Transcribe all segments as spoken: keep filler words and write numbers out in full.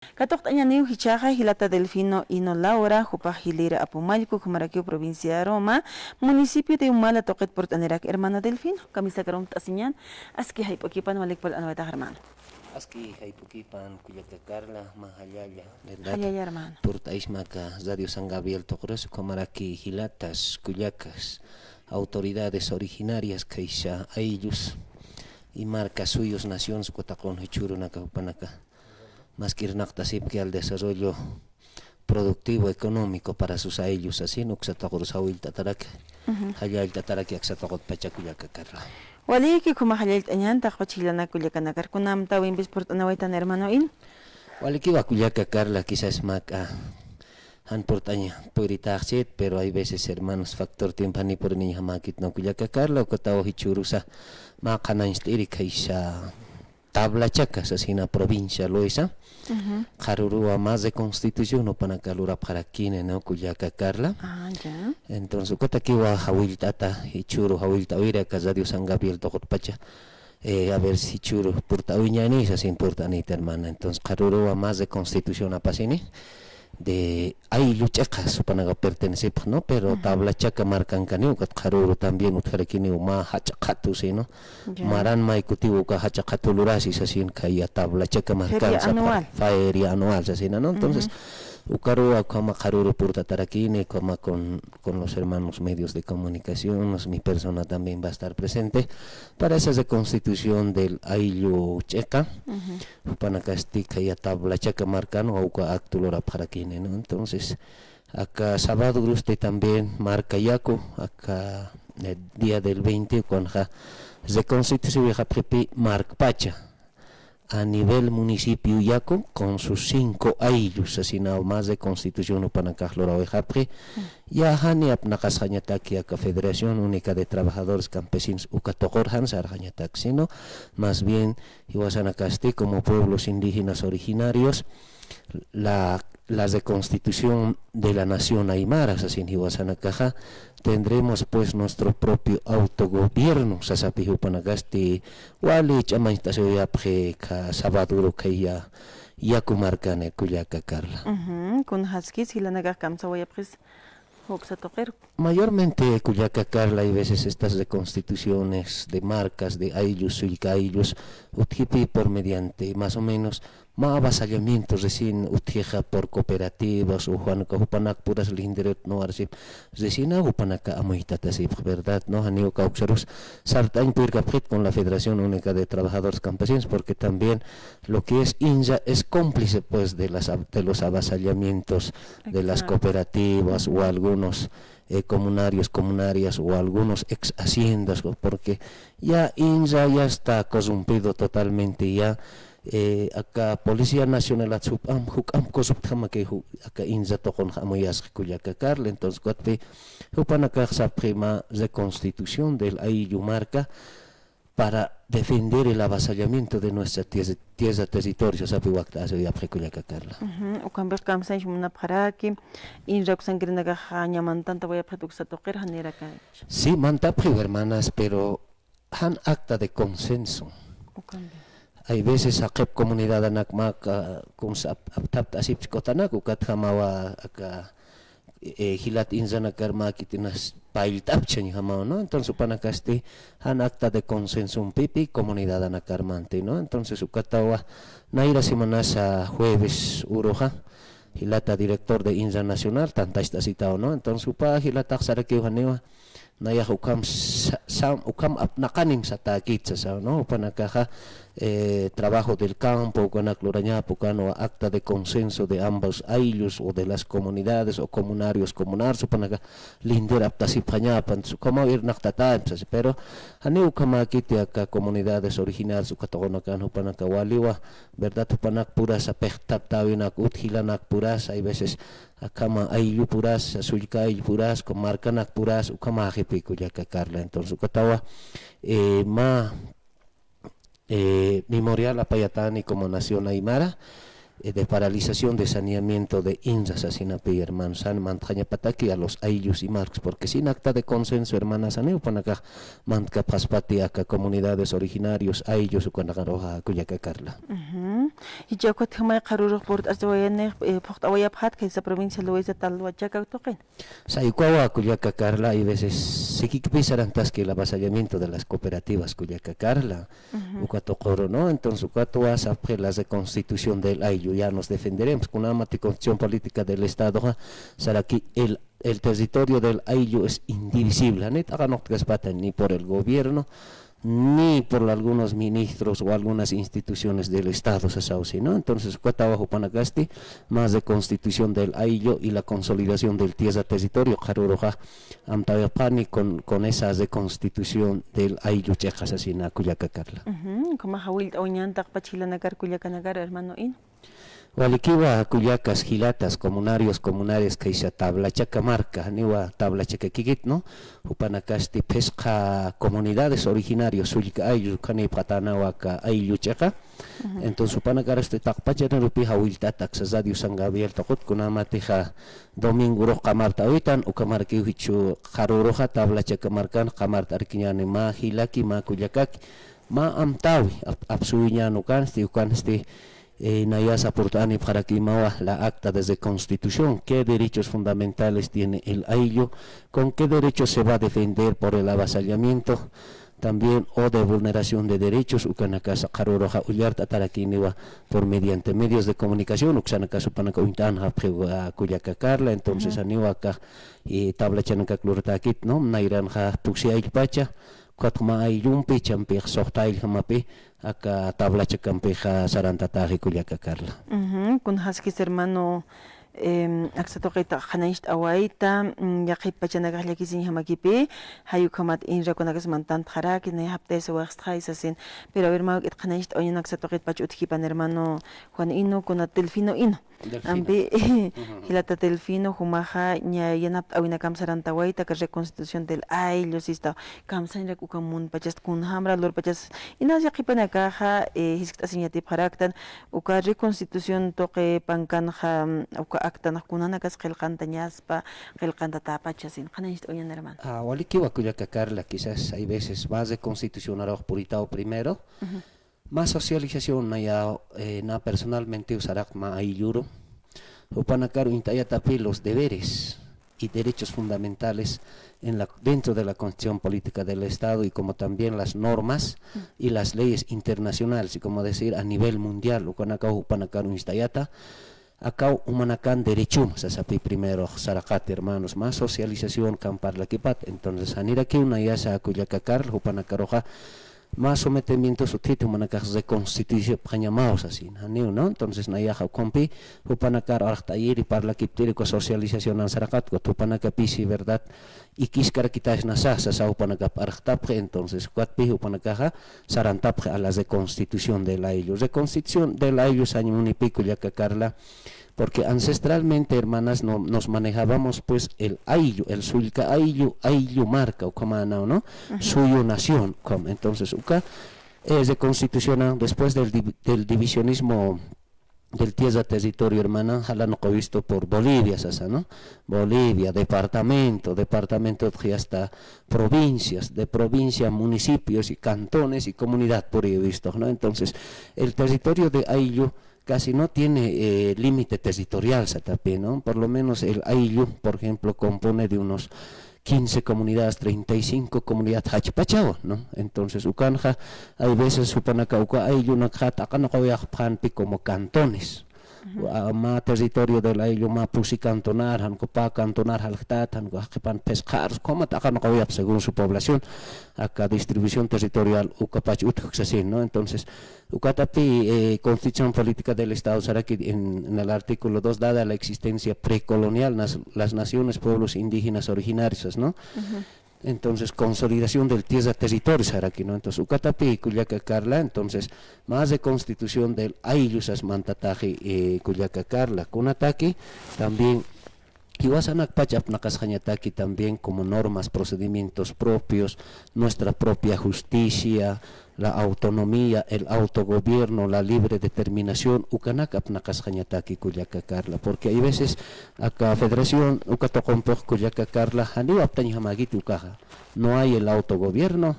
Katuqt'añaniw jichhaxa jilata Delfino Hino Laura, jupax jilïr Apumallku, ukhamarakiw provincia Aroma, municipio de Humala tuqit purt'anirak. Hermana Delfino, kamisakar uñt'asiñan, aski jayp'ukipan, walik purt'anwaytax hermano. Aski jayp'ukipan, kullaka Carla, mä jallalla, ¿verdad? Jallalla, hermano. Purt'aysma aka Radio San Gabriel tuqirus, ukhamaraki jilatas, kullakas, autoridades originarias, khaysa ayllus, y marcas suyas, naciones, ukataqun jichhürunaka jupanaka. Maski irnaqtasipki al desarrollo productivo económico para sus ayllus, sasin, uksa tuqirus jawillt'ataraki, jallallt'ataraki aksa tuqitpacha, kullaka Carla. Waliki, ukhama jallallt'añan taqpach jilanaka kullakanakar, kunamtawimpis purt'anawaytan hermano Hino. Walikiwa kullaka Carla, quizás mä k'a jan purt'añ puritaxchit, pero hay veces hermanos factor tiempo jani puriniñjamäkit, ¿no? Kullaka Carla, ukataw jichhürusa mä qhanañcht'iri khaysa Tablachaca sasina provincia Loesa. Qharüruwa mä reconstitución jupanaka lurapxarakini, ¿no? Kullaka Carla. Ah, ya. Entonces, ukatakiwa jawillt'ata, jichhüru jawillt'awiri aka Radio San Gabriel tuqitpacha. Eh, a ver si jichhüru purt'awiñäni, sasin purt'anïta, hermana. Entonces, qharüruwa mä reconstitución apasini de ayllu ch'iqas jupanaka pertenecipxi, ¿no? Pero Tablachaca markankaniw, ukat qharüru también utjarakiniw mä jach'a qhatu, ¿sí, no? Ya. Maran maykutiw uka jach'a qhatu lurasi, sasin khaya Tablachaca markan. Feria anual. Feria anual, sasina, ¿no? Entonces, ukaruwa ukhama qharüru purt'atarakini, ukhama con, con los hermanos medios de comunicación, mi persona también va a estar presente para esa reconstitución del ayllu ch'iqa. Jupanakasti khaya Tablachaca markan uka acto lurapxarakini, ¿no? Entonces, aka sábado urusti también marka yaku, aka, eh, día del veinte, ukanxa reconstitusiwayxapxipi markpacha, a nivel municipio yaku, con sus cinco ayllus, sasinaw mä reconstitución jupanakax lurawayxapxi. Ya jani apnaqasxañataki aka Federación Única de Trabajadores Campesinos uka tuqir jan sarxañatak, sino más bien jiwasanakasti como pueblos indígenas originarios, la, la reconstitución de la nación aymara, sasin jiwasanakaxa, tendremos pues nuestro propio autogobierno, sasapi jupanakasti wali ch'amañcht'asiwayapxi aka sábado uru khaya yaku markani, kullaka Carla. Ujú, kunjaskis jilanakax kamsawayapxis uksa tuqir. Mayormente, kullaka Carla, hay veces estas reconstituciones de marcas, de ayllus, sullka ayllus, utjipi por mediante, más o menos, mä avasallamiento recién utjixa por cooperativas, o jupanaka, jupanak puras lindirut no arsip, recién jupanaka amuytatasipx, ¿verdad? No, janiw kawksarus sart'añ purirkapxit con la Federación Única de Trabajadores Campesinos, porque también lo que es INRA es cómplice, pues, de las av-, de los avasallamientos de las cooperativas o algunos, eh, comunarios, comunarias o algunos ex haciendas, ¿no? Porque ya INRA ya está corrompido totalmente, ya, eh, aka Policía Nacional jup'am, juk'amp corruptjama que ju-, aka INRA tuqinxa amuyasxi, kullaka Carla, entonces, ukatpi jupanakax sapxi mä reconstitución del ayllu marka, para defender el avasallamiento de nuestra tierra, tierra, territorio, sasapi wakt'asiwayapxi, kullaka Carla. Ujú, ukampix kamsañs munapxaraki, INRA uksankirinakax ña mantantawayapxit uksa tuqir, janirakacha. Sí, mantapxiw, hermanas, pero jan acta de consenso. Ukampi. Hay veces jaqip comunidadanak mä, ah, kunsa ap-, apthapt'asipchi kutanak, ukatjamawa aka eh, jilat INRA-nakar mä khitinas payllt'apchañjamaw, ¿no? Entonces, jupanakasti jan acta de consensompipï comunidadanakarmanti, ¿no? Entonces, ukatawa nayra semanasa jueves uruxa, jilata director de INRA Nacional, tantacht'asitaw, ¿no? Entonces, jupa jilatax sarakiw janiwa, nayax ukham sa-, sam-, ukham apnaqanim satäkit sasaw, ¿no? Jupanakaxa, eh, trabajo del campo, ukanak lurañapa, ukanwa acta de consenso de ambos ayllus o de las comunidades o comunarios, comunarias, jupanaka lindir aptasipxañapa, entonces, ukhamaw irnaqtatäpxi, pero janiw ukhamäkiti aka comunidades originarias, uka tuqinakan jupanaka waliwa, ¿verdad? Jupanak purasa pixtaptäwinak, utjilanak purasa, hay veces, akhama ayllu purasa, sullka ayllu purasa, como markanak purasa, ukhamäxipi kullaka Carla. Entonces, ukatawa, eh, mä, eh, memorial apayatäni como nación aymara, eh, de paralización de saneamiento de insa sasinapi, hermanos, jan mantxañapataki a los ayllus y marks, porque sin acta de consenso, hermanas, janiw jupanakax mantkapxaspati aka comunidades originarios, ayllus, ukanakaruxa kullaka Carla. Ujú. Jichha ukat jumay qharürux purt'asiwayanix, eh, phuqt'awayapxat khaysa provincia Loíza Tawachaka tuqin. Say ukawa kullaka Carla, hay veces sikikpi sarantaski el avasallamiento de las cooperativas kullaka Carla. Ujú. Uka tuquru, ¿no? Entonces, ukatwa sapxi la reconstitución del ayllu, ya nos defenderemos. Kunamati Constitución Política del Estado, ja, saraki el, el territorio del ayllu es indivisible. Ni t'aqanuqtkaspata ni por el gobierno, ni por algunos ministros o algunas instituciones del Estado, sasawsi, ¿no? Entonces, ukatawa jupanakasti, más de constitución del ayllu y la consolidación del tierra territorio, qharuruxa, amtawayapxani con, con esa reconstitución del ayllu ch'iqa sasina kullaka Carla. Ujú, ukhamaxa willt'awañäni taqpach jilanakar kullakanakar, hermano Ino. Walikiwa kullakas jilatas, comunarios, comunarias, khaysa Tablachaka marka, janiwa Tablachakakikit, ¿no? Jupanakasti phisqa comunidades originarios, sullka ayllu, ukhanïpxatänawa aka ayllu ch'iqa. Ujú. Entonces, jupanakarasti taqpachanirupi jawillt'ata aksa Radio San Gabriel tuqit, kunamatixa domingorux qamart'awitan, uka markiw jichhu qharuruxa Tablachaka markan qamart'arkiñäni mä jilaki, mä kullakaki, mä amtäwi, ap-, apsuwiñän ukansti, ukansti, eh, nayasa purt'anipxarakimawa la acta de reconstitución, qué derechos fundamentales tiene el ayllu, con qué derechos se va a defender por el avasallamiento, también, o de vulneración de derechos, ukanakasa qharuruxa ullart'atarakiniwa por mediante medios de comunicación, uksanakas jupanaka uñt'anxapxiwa kullaka Carla, entonces, ujú, janiwa aka, eh, Tablachanakak luratäkit, ¿no? Nayranxa Puksi ayllpacha, ukatxa mä ayllumpi, champix suxta aylljamäpi, aka Tablachakampixa sarantataxi kullaka Carla. Ujú, kunjaskis hermano, em, aksa tuqit qhanañcht'awayta, mm, yaqhip pachanakax llakisiñjamakipï, jay ukhamat inrakunakas mantantxaraki, nay japtayasiwayxtxay sasin. Pero a ver, mä juk'it qhanañcht'awañäni aksa tuqit pach utjipan hermano Juan Ino, kuna Delfino Ino. Delfino. Ampi, ujú, jilata Delfino, jumaxa ña yanapt'awinakam sarantawayta aka reconstitución del ayllu, sista, kamsañrak uka munpachas, kunjamra lurpachas, inas yaqhipanakaxa, eh, jiskt'asiñ yatipxaraktan, uka reconstitución tuqi pankanxa, mm, uka actanax kunanakas qillqantañaspa, qillqantatäpacha sasin, qhanañcht'awañäni hermano. Ah, walikiwa kullaka Carla, quizás hay veces va reconstitucionarux puritaw primero, ujú. Mä socialización naya, eh, na personalmente saraqt mä aylluru. Jupanakar uñt'ayatapï los deberes y derechos fundamentales en la, dentro de la Constitución Política del Estado y como también las normas y las leyes internacionales, y como decir a nivel mundial, ukanakaw jupanakar uñt'ayata, akaw jumanakan derechum, sasapï primero, saraqat hermanos, mä socialización, ukham parlakipat, entonces, janirakiw nayasa kullaka Carla, jupanakaruxa, mä sometimientos utjiti jumanakax reconstituyapxañamaw sasin, janiw, ¿no? Entonces, nayaxa ukhampi, jupanakar arxt'ayiri, parlakiptiri, uka socializacionan saraqat, ukat jupanakapï si verdad, ikiskarakitañasa, sasa jupanakap arxtapxi, entonces, ukatpï jupanakaxa, sarantapxi a la reconstitución del ayllu. Reconstitución del ayllu sañ munipï kullaka Carla, porque ancestralmente, hermanas, no, nos manejábamos, pues, el ayllu, el sullka ayllu, ayllu marka, ukhamänaw, ¿no? Ujú. Suyu nación, ukham. Entonces, uka, eh, reconstitución, ah, después del div-, del divisionismo del tierra territorio, hermana, jalanuqawistu por Bolivia, sasa, ¿no? Bolivia, departamento, departamento, y hasta provincias, de provincia, municipios y cantones y comunidad puriwistu, ¿no? Entonces, el territorio de ayllu casi no tiene, eh, límite territorial, satapï, ¿no? Por lo menos el ayllu, por ejemplo, compone de unos quince comunidades, treinta y cinco comunidades jachpachawa, ¿no? Entonces, ukanxa, hay veces jupanaka uka ayllunakxa t'aqanuqawayapxänpi como cantones. Ujú. Mä territorio del ayllu mä pusi cantonar, jan uka pä cantonar jaljtat, jan uka jaqhipan phisqar, como t'aqanuqawayapx según su población, aka distribución territorial ukapach utjki sasin, ¿no? Entonces, ukatapï, eh, Constitución Política del Estado saraki en, en el artículo dos, dada la existencia precolonial, nas-, las naciones, pueblos indígenas originarios, ¿no? Ujú. Entonces, consolidación del tierra territorio saraki, ¿no? Entonces, ukatapï kullaka Carla, entonces, más de constitución del ayllu sas mantataxi, eh, kullaka Carla. Kunataki, también Jiwasanakpach apnaqasxañataki también como normas, procedimientos propios, nuestra propia justicia, la autonomía, el autogobierno, la libre determinación, ukanak apnaqasxañataki kullaka Carla, porque hay veces aka federación uka tuqumpix kullaka Carla, janiw aptañjamäkiti ukaxa, no hay el autogobierno,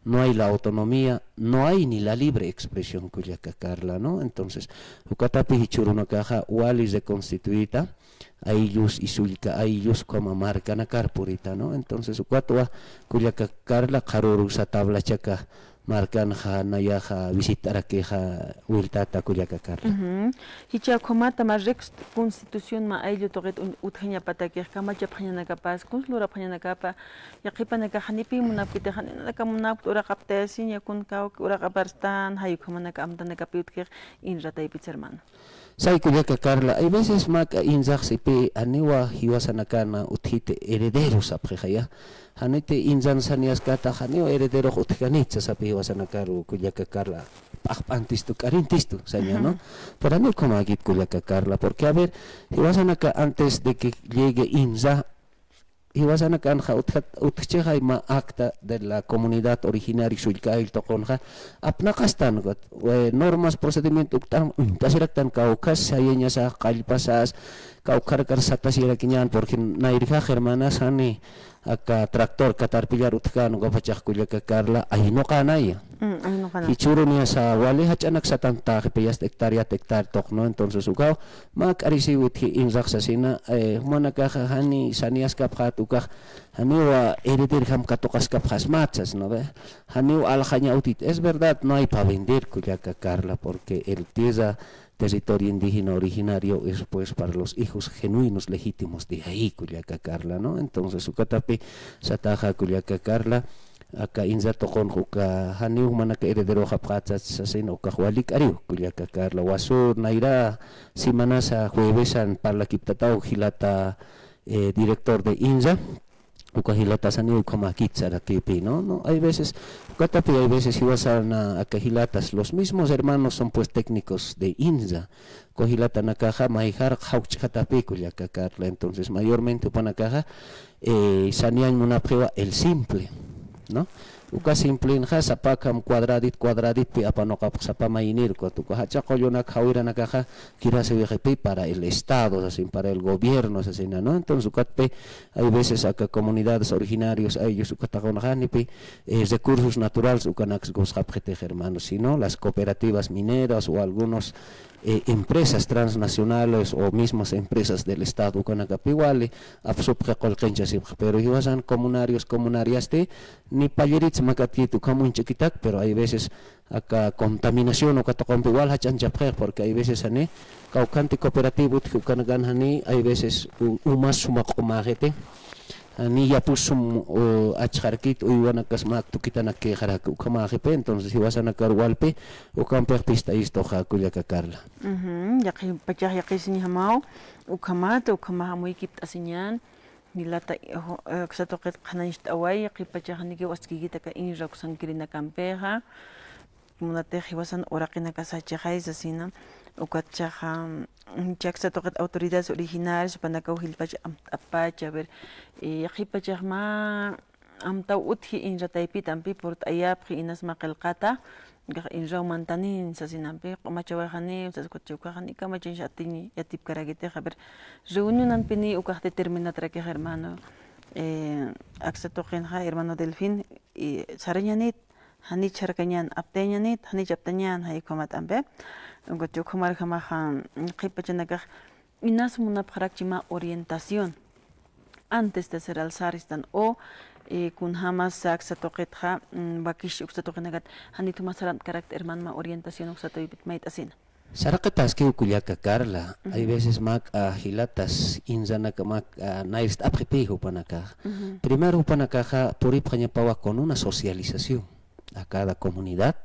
no hay la autonomía, no hay ni la libre expresión kullaka Carla, ¿no? Entonces, ukatapi jichhürunakaxa wali reconstituita, ayllus, sullka ayllus, ukhama markanakar purita, ¿no? Entonces, ukatwa kullaka Carla qharürusa tablachaka markanxa nayaxa visitarakixa wiltata kullaka Carla. Ujú. Jichha ukhamata mä reconstitución mä ayllu tuqit un-, utjañapatakix kamachapxañanakapas, kuns lurapxañanakapa, yaqhipanakax janipï munapkiti, jani nanaka munapkti uraqaptayasiña, kun kawki uraqaparstan, jay ukhamanaka amtanakapi utjix INRA taypitsa hermano. Say kullaka Carla, hay veces mä k'a INRAx sipï janiwa jiwasanakan utjiti herederos sapxixaya. Janiti INRAn sañaskata janiwa herederox utjkanit sasapï jiwasanakaru kullaka Carla. P'axp'antistu, k'arintistu saña, ¿no? Ujú. Pero janiw ukhamäkit kullaka Carla, porque a ver, jiwasanaka antes de que llegue INRA, jiwasanakanxa utjat-, utjchixay mä acta de la comunidad originaria sullka ayll tuqunxa, apnaqastan, eh, normas, procedimiento ukt'an, uñt'asiraktan kawkhas sayañasa, qallpasas, kawkharkar satasirakiñän, porque nayrjax hermanas jani aka tractor caterpillar utjkän ukapachax kullaka Carla, aynuqänaya. Mm, aynuqänaya. Jichhüruniyasa wali jach'anak satan taqi payas hectárea, hectárea tuqnu, entonces ukaw mä k'arisiw utji INRAx sasina, eh, jumanakaxa jani sañaskapxät ukax, janiwa heredero jamkatuqaskapxasmat sas, ¿no ve? Janiw aljaña utit. Es verdad, no hay pa vender, kullaka Carla, porque el tierra, territorio indígena originario es, pues, para los hijos genuinos, legítimos de ahí, kullaka Carla, ¿no? Entonces, ukatapi sataxa, kullaka Carla, aka INRA tuqunx uka janiw jumanaka herederoxapxät sas-, sasina ukax wali k'ariw, kullaka Carla. Wasür nayra semanasa juevesan parlakiptataw jilata, eh, director de INRA, uka jilatasaniw ukhamäkit sarakipï, ¿no? No, hay veces, ukatapi hay veces jiwasana aka jilatas, los mismos hermanos son, pues, técnicos de INRA, uka jilatanakaxa mayjar jawch'xatapï kullaka Carla, entonces mayormente jupanakaxa, eh, sañañ munapxiwa el simple, ¿no? Uka simplenxa sapa akham cuadradit, cuadraditpï apanuqapx sapa mayinir, ukat uka jach'a qullunak jawiranakaxa kirasiwixipï para el Estado, sasin, para el gobierno, sasina, ¿no? Entonces, ukatpï, hay veces aka comunidades originarios, ayllus uka tuqunxa janipï, eh, recursos naturales ukanaks gusxapxitix, hermano, sino las cooperativas mineras o algunos eh, empresas transnacionales o mismas empresas del Estado ukanakapi wali apsupxi qullqinchasipxi, pero jiwasan comunarios, comunariasti ni pallirits makatkit ukham uñch'kitak, pero hay veces aka contaminación uka tuqumpi wal jach'anchapxix, porque hay veces jani kawkhanti cooperativa utji ukanakan jani hay veces u-, umas suma q'umäxiti. Jani yapus sum, u, achxarkit uywanakas mä aktukitanak kixaraki ukhamäxipï, entonces jiwasanakar walpï ukampix pist'ayistuxa kullaka Carla. Ujú, yaqhipachax yaqhisiñjamaw, ukhamata, ukhamax amuykipt'asiñän, jilata, eh, aksa tuqit qhanañcht'away, yaqhipachax janikiw askïkit aka INRA uksankirinakampïxa. Munatix jiwasan uraqinakas jachixay sasina, ukatchaxa, mm, aksa tuqit autoridades originarias jupanakaw jilpach amt'apach, a ver, eh, yaqhipachax mä amtaw utji INRA taypitampï purt'ayapxi inas mä qillqata, ukax INRAw mantanin sasinampi, q'umachawayxaniw sas, ukatchaw ukax jani kamachansa atiñ yatipkarakitix, a ver, reunionampiniw ukax determinatarakix, hermano, eh, aksa tuqinxa, hermano Delfín, y sarañanit, janich jarkañän, aptayañanit, janich aptañän, jay ukhamat ampi. Ukatchaw ukhamarjamaxa, qhipachanakax inas munapxarakchi mä orientación antes de ser alzar, sistan, o, eh, kunjämas aksa tuqitxa, mm, wakichäwi uksa tuqinakat, janit jumax sarantkarakta, hermano, mä orientación uksa taypit mayt'asina. Saraqataskiw kullaka Carla, hay veces mä k'a jilatas INRAnak mä k'a, ah, nayrist'apxipï jupanakax. Primero jupanakaxa puripxañapawa con una socialización a cada comunidad,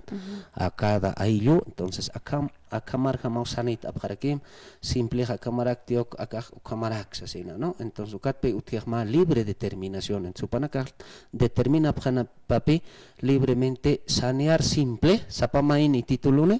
a cada ayllu, entonces akham, akhamarjamaw sanit'apxarakim, simplex akhamarakti, uk, akax ukhamarak sasina, ¿no? Entonces ukatpï utjix mä libre determinación, entonces jupanakax determinapxanapapï libremente sanear simple, sapa mayni tituluni,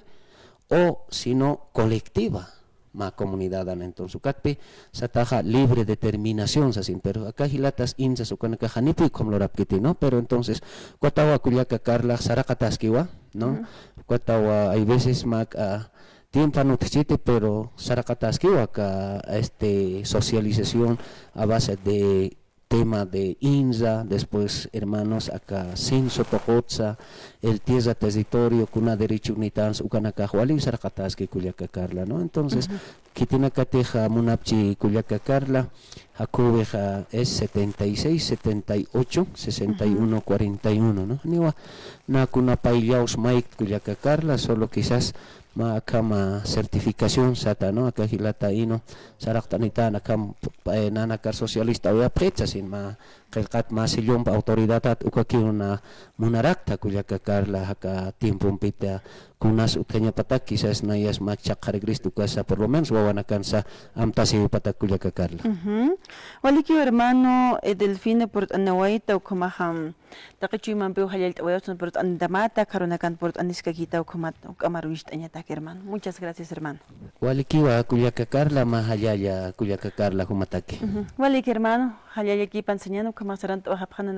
o sino colectiva, mä comunidadan. Entonces ukatpi sataxa libre determinación sasin, pero aka jilatas INSAS ukanakax janipï ukham lurapkiti, ¿no? Pero entonces ukatawa kullaka Carla saraqataskiwa, ¿no? Ukatawa hay veces mä, ah, tiempan utjchiti, pero saraqataskiwa aka, este, socialización a base de tema de INSA, después, hermanos, aka censo tuqutsa, el tierra territorio, kuna derecho unitansa, ukanakax wali saraqataski kullaka Carla, ¿no? Entonces, khitinakatix munapchi kullaka Carla, jakuwixa es setenta y seis, setenta y ocho, sesenta y uno, cuarenta y uno, ¿no? Niwa, na kuna payllaws maykt kullaka Carla, solo quizás mä akham certificación sata, ¿no? Aka jilata ino saraqt'anitän akham, eh, nanakar socialista uyapxitsa, sin mä qillqat mä sillump autoridadat ukakiw na munarakta kullaka Carla, aka tiempompita kunas utjañapatak, quizás nayas mä chhaqharikrist ukasa, por lo menos wawanakansa amtasiwipatak kullaka Carla. Walikiw hermano, eh, Delfina purt'anawayta ukhamaxa, taqi chuymampiw jallallt'awayawsan purt'anitamata, karunakan purt'aniskakita ukhamat, ukhamar wist'añatak hermano. Muchas gracias hermano. Walikiwa kullaka Carla, mä jallalla kullaka Carla jumataki. Waliki hermano, jallallakipan sañäni, ukhamax sarantawayapxani